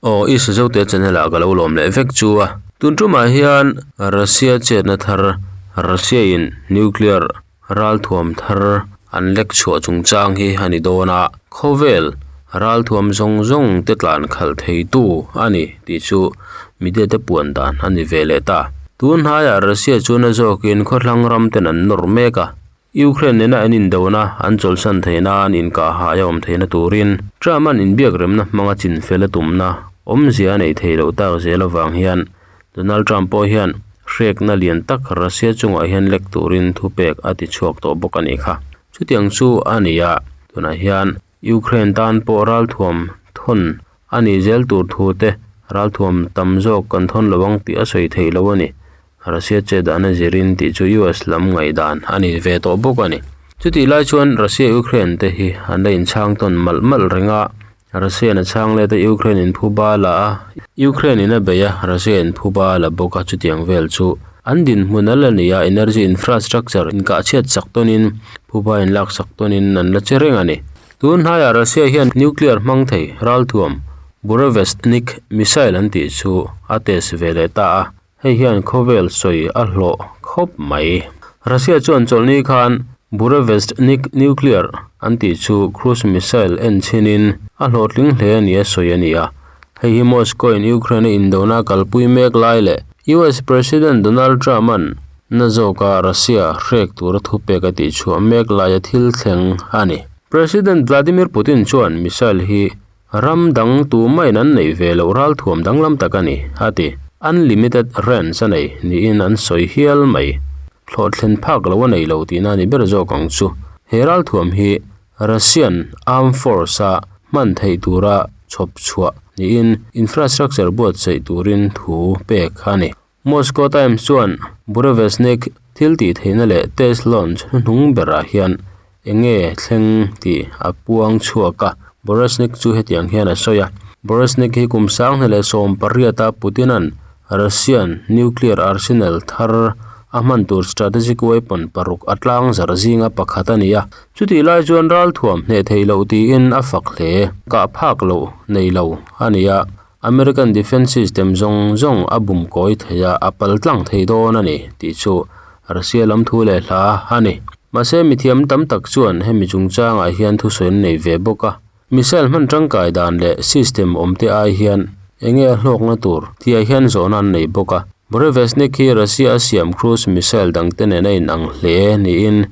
Aw i Sazote channel ah ka lo lawm leh vek chu a. Tun tumah hian Russia chetna thar Russia in nuclear ralthuam thar an lek chhuah chungchang hi a ni dawn a, khawvel ralthuam zawng zawng te tlan khalh thei tu a ni tih chu media te puan dan a ni ve leh ta. Tun hnaiah Russia chuan a zawkin khawthlang ram ten an nawr mek a. Ukraine nena an indona an chawlhsan theih nan inkahhai a awm theihna turin Trump-a'n inbiak remna hmanga chinfel a tumna awmzia a neih theih loh tak zel avang hian Donald Trump pawh hian hrekna lian tak Russia chungah hian lek turin thupek a ti chhuak tawh bawk a nih kha. Chutiang chu a ni a, tunah hian Ukraine tan pawh ralthuam thawn a nih zel tur thu te ralthuam tam zawk kan thawn lo ang tih a sawi theih loh a ni. Russia che dahna zirin tih chu US lam ngaihdan a ni ve tawh bawk a ni. Chutih lai chuan Russia Ukraine te hi an la inchhang tawn malh malh reng a, Russia in a chhang let a Ukraine in phuba la a, Ukraine in a bei a Russia in phuba la bawk a chutiang vel chu an dinhmun a la ni a, energy infrastructure inkah chhiat chak tawnin phuba inlak chak tawnin an la che reng a ni. Tun hnaiah Russia hian nuclear hmang thei ralthuam Burevestnik missile an tih chu a test ve leh ta a. Hei hian khawvel sawi a hlawh khawp mai. Russia chuan chawlhni khan Burevestnik nuclear an tih chu cruise missile en chhinin a hlawhtling hle a ni a sawi a ni a. Hei hi Moscow in Ukraine a indona kalpui mek lai leh US President Donald Trump-a'n na zawka Russia hrek tura thupek a tihchhuah mek laia thil thleng a ni. President Vladimir Putin chuan missile hi Ram dang tumahin an neih ve loh ralthuam danglam tak a ni, a ti. Unlimited range a nei niin an sawi hial mai. Thlawhthlen phak lo a nei lo tihna a ni ber zawk ang chu. He ralthuam hi Russian Armed Force-a hman theih tura chhawp chhuah niin infrastructure buatsaih turin thu pek a ni. Moscow Times chuan Burevestnik thil tih theihna leh test launch hnuhnung berah hian eng nge thleng tih a puang chhuak a, Burevestnik chu hetiang hian a sawi a, Burevestnik hi kum 2018 a Putin-a'n Russian nuclear arsenal thar a hman tur strategic weapon paruk a tlang zar zinga pakhat a ni a, chutih lai chuan ralthuam hneh theih loh tiin a fak hle. Kah phak loh nei lo a ni a. American defence system zawng zawng a bum kawi thei a, a pal tlang thei dawn a ni tih chu Russia lam thu leh hla a ni. Mahse mithiam tam tak chuan hemi chungchangah hian thusawi an nei ve bawk a, missile hman tangkai dan leh system awm te ai hian enge a hlawkna tur tihah hian zawhna an nei bawk a. Burevestnik hi Russia a siam cruise missile dangte nen a inang hle niin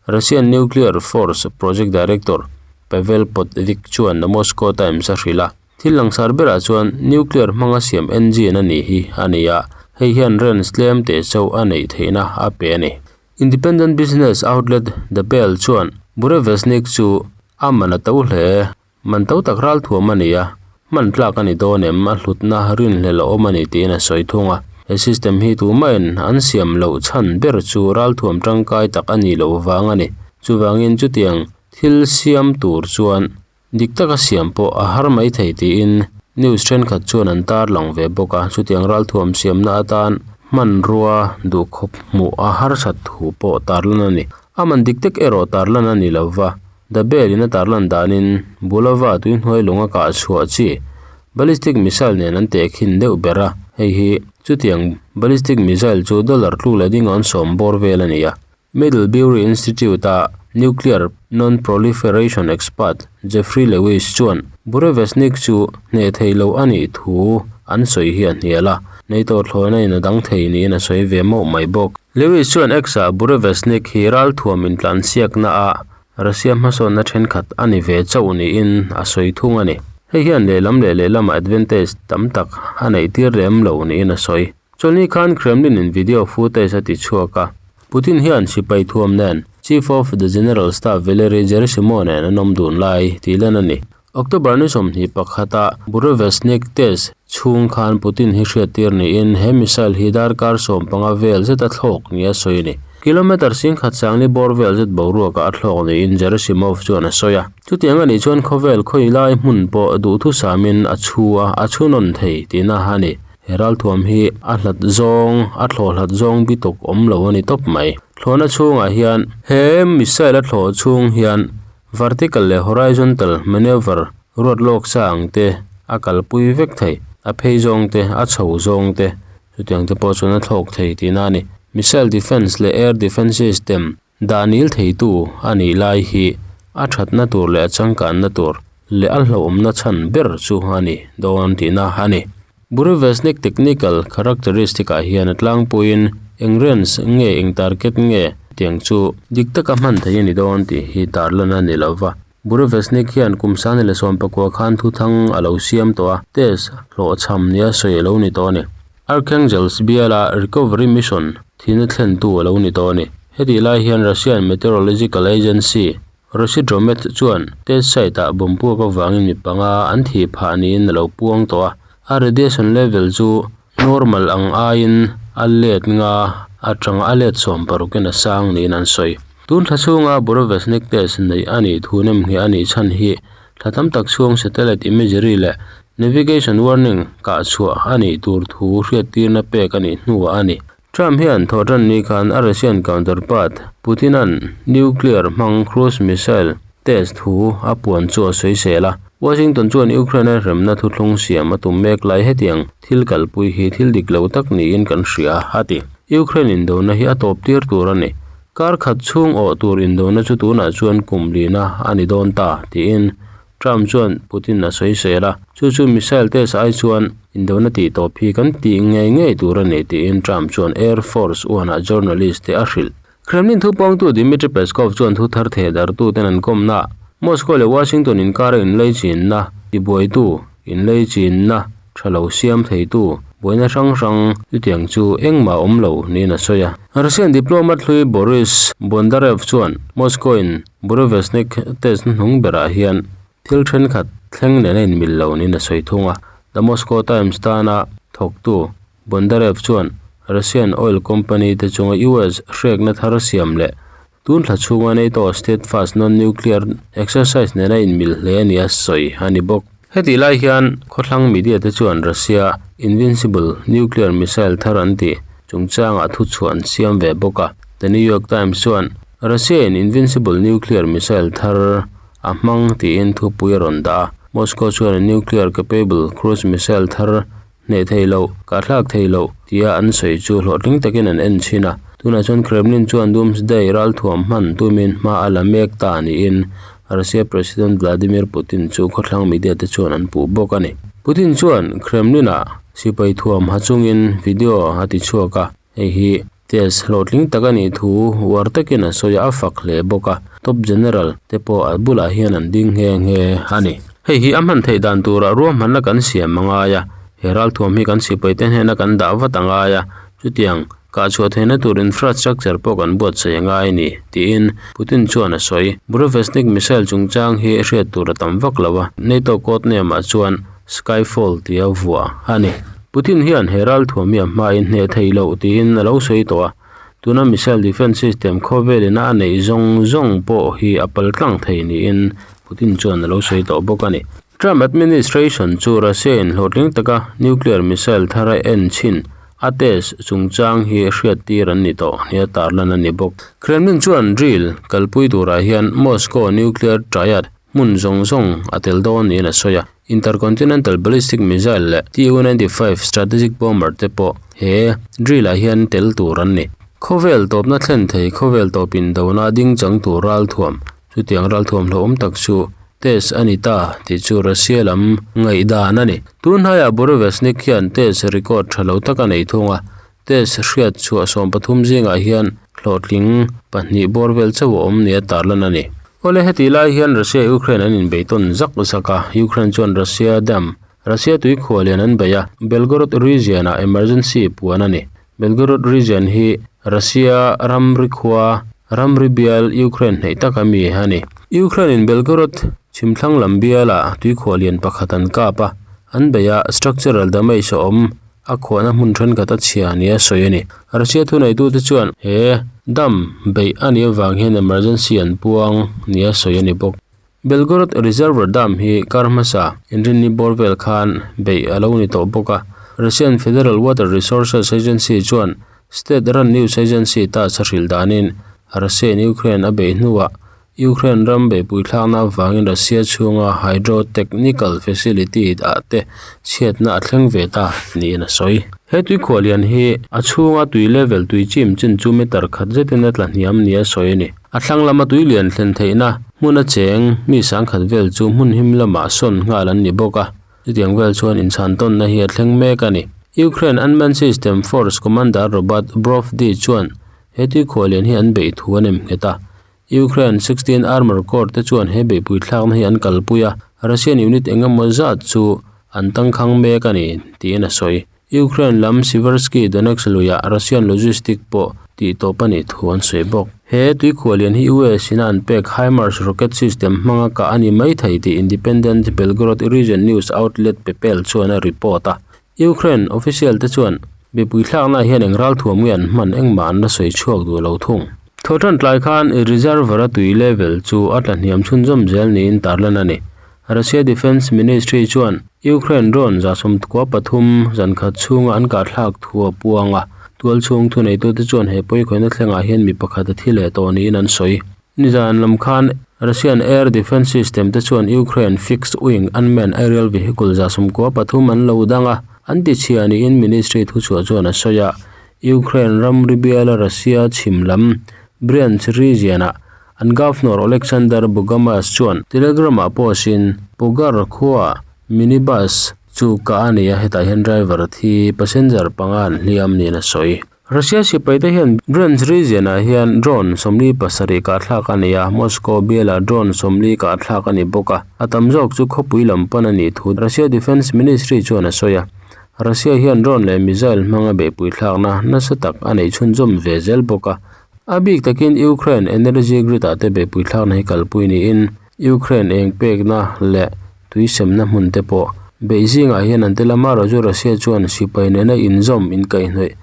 Russian nuclear force project director Pavel Podvig chuan The Moscow Times a hrilh a. Thil langsar berah chuan nuclear hmanga siam engine a nih hi a ni a, hei hian range tlem teh chauh a neih theihna a pe a ni. Independent business outlet The Bell chuan Burevestnik chu a man a to hle, man to tak ral thuam a ni a, hman tlak a ni dawn em, a hlutna rinhlelh a awm a ni tiin a sawi thung a. He system hi tumahin an siam loh chhan ber chu ralthuam tangkai tak a nih loh vang a ni. Chuvangin chutiang thil siam tur chuan Dik taka siam pawh a har mai thei tiin news thenkhat chuan an tarlang ve bawk a, chutiang ralthuam siamna atan hmanrua duhkhawp hmuh a harsat thu pawh tarlan a ni. A man dik tak erawh tarlan a ni lo va, The Bell in a tarlan danin Bulava tuihnuai lung a kah chhuah chi ballistic missile nen an tehkhin deuh ber a, hei hi chutiang ballistic missile chu dollar tluk leh ding an sawm bawr vel a ni a. Middlebury Institute-a nuclear non-proliferation expert Jeffrey Lewis chuan Burevestnik chu hneh thei lo a nih thu an sawi hi a hnial a, NATO thlawina in a dang thei niin a sawi ve mauh mai bawk. Lewis chuan X-ah Burevestnik hi ralthuam intlansiakna ah Russia hmasawnna thenkhat a ni ve chauh niin a sawi thung a ni. Hei hian lehlam leh lehlamah advantage tam tak a neih tir lem lo niin a sawi. Chawlhni khan Kremlin in video footage a ti chhuak a, Putin hian sipai thuam nen Chief of the General Staff Valery Gerasimov nen an awm dun lai tih lan a ni. October ni 21 a Burevestnik test chhung khan Putin hi hriattir niin he missile hi darkar 15 vel zet a thlawk nia sawi a ni. Kilometre singkhat sangli bawr vel zet boruakah a thlawk niin Gerasimov chuan a sawi a. Chutiang a nih chuan khawvel khawi lai hmun pawh duhthusamin a chhu a, a chhu nawn thei tihna a ni. He ralthuam hi a hlat zawng a thlawh hlat zawng bi tawk awm lo a ni tawp mai. Thlawhna chhungah hian he missile a thlawh chhung hian vertical leh horizontal manoeuvre ruat lawk sa ang te a kalpui vek thei. A phei zawng te, a chho zawng te, chutiang te pawh chuan a thlawk thei tihna a ni. Missile defence leh air defence system dah nil theitu a nih lai hi a thatna tur leh a changkanna tur leh a hlauhawmna chhan ber chu a ni dawn tihna a ni. Burevestnik technical characteristic ah hian a tlangpuiin eng range nge eng target nge tiang chu dik taka hman theih a ni dawn tih hi tarlan a ni lova. Burevestnik hian kum sangni leh sawmpakua khan thuthang a lo siam tawh a, test hlawhchham nia sawi a lo ni tawh a ni. Arkhangelsk biala recovery mission thihna thlentu a lo ni tawh a ni. Hetih lai hian Russian Meteorological Agency, Roshydromet chuan test site-ah bomb puak avangin mi panga an thih phah niin a lo puang tawh a, a radiation level chu normal ang aiin a let nga atanga a let 60 in a sang niin an sawi. Tun thla chhunga Burevestnik test neih a nih thu nemngheh a nih chhan hi Thla tam tak chhung satellite imagery leh navigation warning kah chhuah a nih tur thu hriattirna pek a nih hnuah a ni. Trump hian thawhtan ni khan a Russian counterpart Putin-a'n nuclear hmang cruise missile test thu a puan chu a sawisel a. Washington chuan Ukraine-a hremna thuthlung siam a tum mek lai hetiang thil kalpui hi thil dik lo tak niin kan hria, a ti. Ukraine indona hi a tawp tir tur a ni. Kar khat chhung awh tur indona chu tunah chuan kum lina a ni dawn ta, tiin Trump chuan Putin a sawisel a. Chu chu missile test ai chuan indona tih tawp hi kan tih ngei ngei tur a ni, tiin Trump chuan Air Force One-ah journalist te a hrilh. Kremlin thupawngtu Dmitry Peskov chuan thu thar theh dartuten an kawmnaah Moscow leh Washington inkara inleichinna tibuaitu inleichinna tha lo siam theitu buaina hrang hrang chutiang chu engmah awm lo niin a sawi a. Russian diplomat hlui Boris Bondarev chuan Moscow-in Burevestnik test hnuhnung berah hian thil thenkhat thleng nen a inmil lo niin a sawi thung a. The Moscow Times tana thawktu Bondarev chuan Russian oil company te chunga US hrekna thar siam leh Tun thla chhunga NATO Steadfast Non-Nuclear Exercise nena inmil hle a nia sawi a ni bawk. Hetih lai hian khawthlang media te chuan Russia Invincible nuclear missile thar an tih chungchangah thuchhuah an siam ve bawk a. The New York Times chuan Russia in Invincible nuclear missile thar a hmang tiin thupui a rawn dah a. Moscow chuan a nuclear capable cruise missile thar Hneh thei loh, kahthlak thei loh tia an sawi chu hlawhtling takin an en chhin a. Tunah chuan Kremlin chuan Doomsday ralthuam hman tumin hma a la mek ta niin Russia President Vladimir Putin chu khawthlang media te chuan an puh bawk a ni. Putin chuan Kremlin-ah sipai thuam ha chungin video a ti chhuak a, hei hi test hlawhtling tak a nih thu uar takin a sawi a, a fak hle bawk a. Top General te pawh a bulah hian an ding nghe nghe a ni. Hei hi a hman theih dan turah ruahmanna kan siam a ngai a, he ralthuam hi kan sipaite hnena kan dah vat a ngai a, chutiang kahchhuah theihna tur infrastructure pawh kan buatsaih a ngai a ni, tiin Putin chuan a sawi. Burevestnik missile chungchang hi hriat tur a tam vak lo a, NATO code name ah chuan Skyfall tia vuah a ni. Putin hian he ralthuam hi a hmain hneh theih loh tiin a lo sawi tawh a, Tuna missile defence system khawvelin a neih zawng zawng pawh hi a pal tlang thei niin Putin chuan a lo sawi tawh bawk a ni. Trump administration chu Russia in hlawhtling taka nuclear missile thar a en chhin a test chungchang hi hriattir an ni tawh nia tarlan a ni bawk. Kremlin chuan drill kalpui turah hian Moscow nuclear triad hmun zawng zawng a tel dawn niin a sawi a. Intercontinental Ballistic Missile leh Tu-95 Strategic Bomber te pawh he drill ah hian tel tur an ni. Khawvel tawpna thlen thei khawvel tawp indona ding chang tur ralthuam, chutiang ralthuam hlauhawm tak chu test a ni ta tih chu Russia lam ngaihdan a ni. Tun hnaiah Burevestnik hian test record tha lo tak a nei thung a, Test hriat chhuah 13 zingah hian hlawhtling pahnih bawr vel chauh a awm nia tarlan a ni. Awle heti lai hian Russia Ukraine an inbei tawn zak zak a, Ukraine chuan Russia dam, Russia tuikhuah lian an bei a, Belgorod region ah emergency puan a ni. Belgorod region hi Russia ramri khua, ramri bial Ukraine hnaih taka mi a ni. Ukraine in Belgorod chhimthlang lam bialah tuikhuah lian pakhat an kap a, an bei a, structural damage a awm. A khuahna hmun thenkhat a chhia nia sawi a ni. Russia thuneitute chuan he dam beih a nih avang hian emergency an puang nia sawi a ni bawk. Belgorod Reservoir Dam hi kar hmasa inrinni bawr vel khan beih a lo ni tawh bawk a. Russian Federal Water Resources Agency chuan state run news agency TASS a hrilh danin Russia-in Ukraine a beih hnuah. Ukraine ram beihpui thlakna avangin Russia chhunga hydrotechnical facility ah te chhiatna a thleng ve ta niin a sawi. He tuikhuah lian hi a chhunga tui level tui chim chin chu meter khat zetin a tla hniam nia sawi a ni. A thlang lama tui lian thlen theihna hmuna cheng mi sangkhat vel chu hmun him lamah sawn nghal an ni bawk a, chutiang vel chuan inchhan tawnna hi a thleng mek a ni. Ukraine Unmanned System Force Commander Robert Brovdi chuan he tuikhuah lian hi an beih thu a nem nghet a. Ukraine 16 Armour Corps te chuan he beihpui thlakna hi an kalpui a, Russian unit eng emaw zat chu an tangkhang mek a ni, tiin a sawi. Ukraine lam Siversky Donetsk luiah Russian logistic pawh tih tawp a nih thu an sawi bawk. He tuikhuah lian hi US in a an pek HIMARS rocket system hmanga kah a ni mai thei tih independent Belgorod region news outlet Pepel chuan a report a. Ukraine official te chuan mipui thlakna hian eng ralthuam nge an hman engmah an la sawi chhuak duh lo thung. Thawhtan tlai khan reservoir a tui level chu a tla hniam chhunzawm zel niin tarlan a ni. Russia Defence Ministry chuan Ukraine drone 13 zankhat chhunga an kahthlak thu a puang a, tualchhung thuneitute chuan he pawikhawihnna thlengah hian mi pakhat a thi leh tawh niin an sawi. Nizan lam khan Russian air defence system te chuan Ukraine fixed wing unmanned aerial vehicle 93 an lo dang a, an tichhia niin ministry thuchhuah chuan a sawi a. Ukraine ramri biala Russia chhim lam Bryansk region-ah An Governor Oleksandr Bogomaz chuan Telegram-ah post-in Pogar khua minibus chu kah a ni a, hetah hian driver thi passenger panga an hliam niin a sawi. Russia sipaite hian Bryansk region-ah hian drone 47 kahthlak a ni a, Moscow bialah drone 40 kahthlak a ni bawk a, a tam zawk chu khawpui lam pan a nih thu Russia Defence Ministry chuan a sawi a. Russia hian drone leh missile hmanga beihpui thlakna nasa tak a neih chhunzawm ve zel bawk a. A bik takin Ukraine energy grid ah te beihpui thlakna hi kalpui niin Ukraine eng pekna leh tui semna hmun te pawh beih zingah hian an tel a, amaherawhchu Russia chuan sipai nena inzawm inkaihhnawih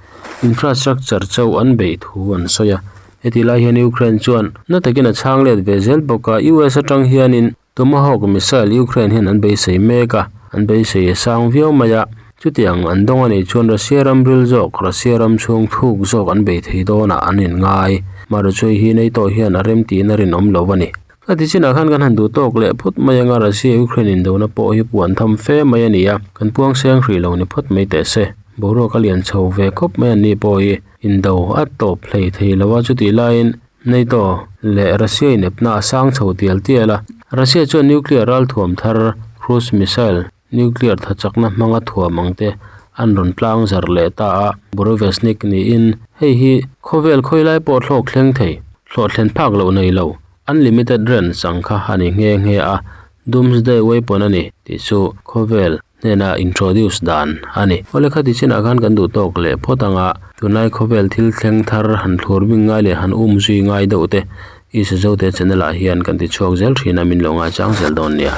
infrastructure chauh an beih thu an sawi a, heti lai hian Ukraine chuan na takin a chhang let ve zel bawk a, US atang hianin Tomahawk missile Ukraine hian an beisei mek a, an beisei a sang viau mai a, chutiang an dawng a nih chuan Russia ram ril zawk, Russia ram chhung thuk zawk an bei thei dawnah an inngai. Maruchhui hi NATO hian a rem tiin a rinawm lo a ni. Ka ti chinah khan kan han duh tawk leh phawt mai anga Russia Ukraine indona pawh hi puan tham fe mai a ni a, kan puang seng hrih lo ni phawt mai teh se. Boruak a lian chho ve khawp mai an ni pawh hi indo a tawp hlei thei lo a, chutih laiin NATO leh Russia inepna a sang chho tial tial a, Russia chuan nuclear ralthuam thar cruise missile, nuclear thachakna hmanga thuam ang te an rawn tlang zar leh ta a, Burevestnik niin hei hi khawvel khawi lai pawh thlawk thleng thei, hlawhthlen phak loh nei lo, unlimited range ang kha a ni nghe nghe a, doomsday weapon a ni tih chu khawvel hnena introduce dan a ni. Awle khati chinah khan kan duh tawk leh phawt ang a, tunlai khawvel thil thleng thar han thlur bing ngai leh han um zui ngai deuh te i Sazote channel ah hian kan ti chhuak zel thin a, min lo ngaichang zel dawn nia.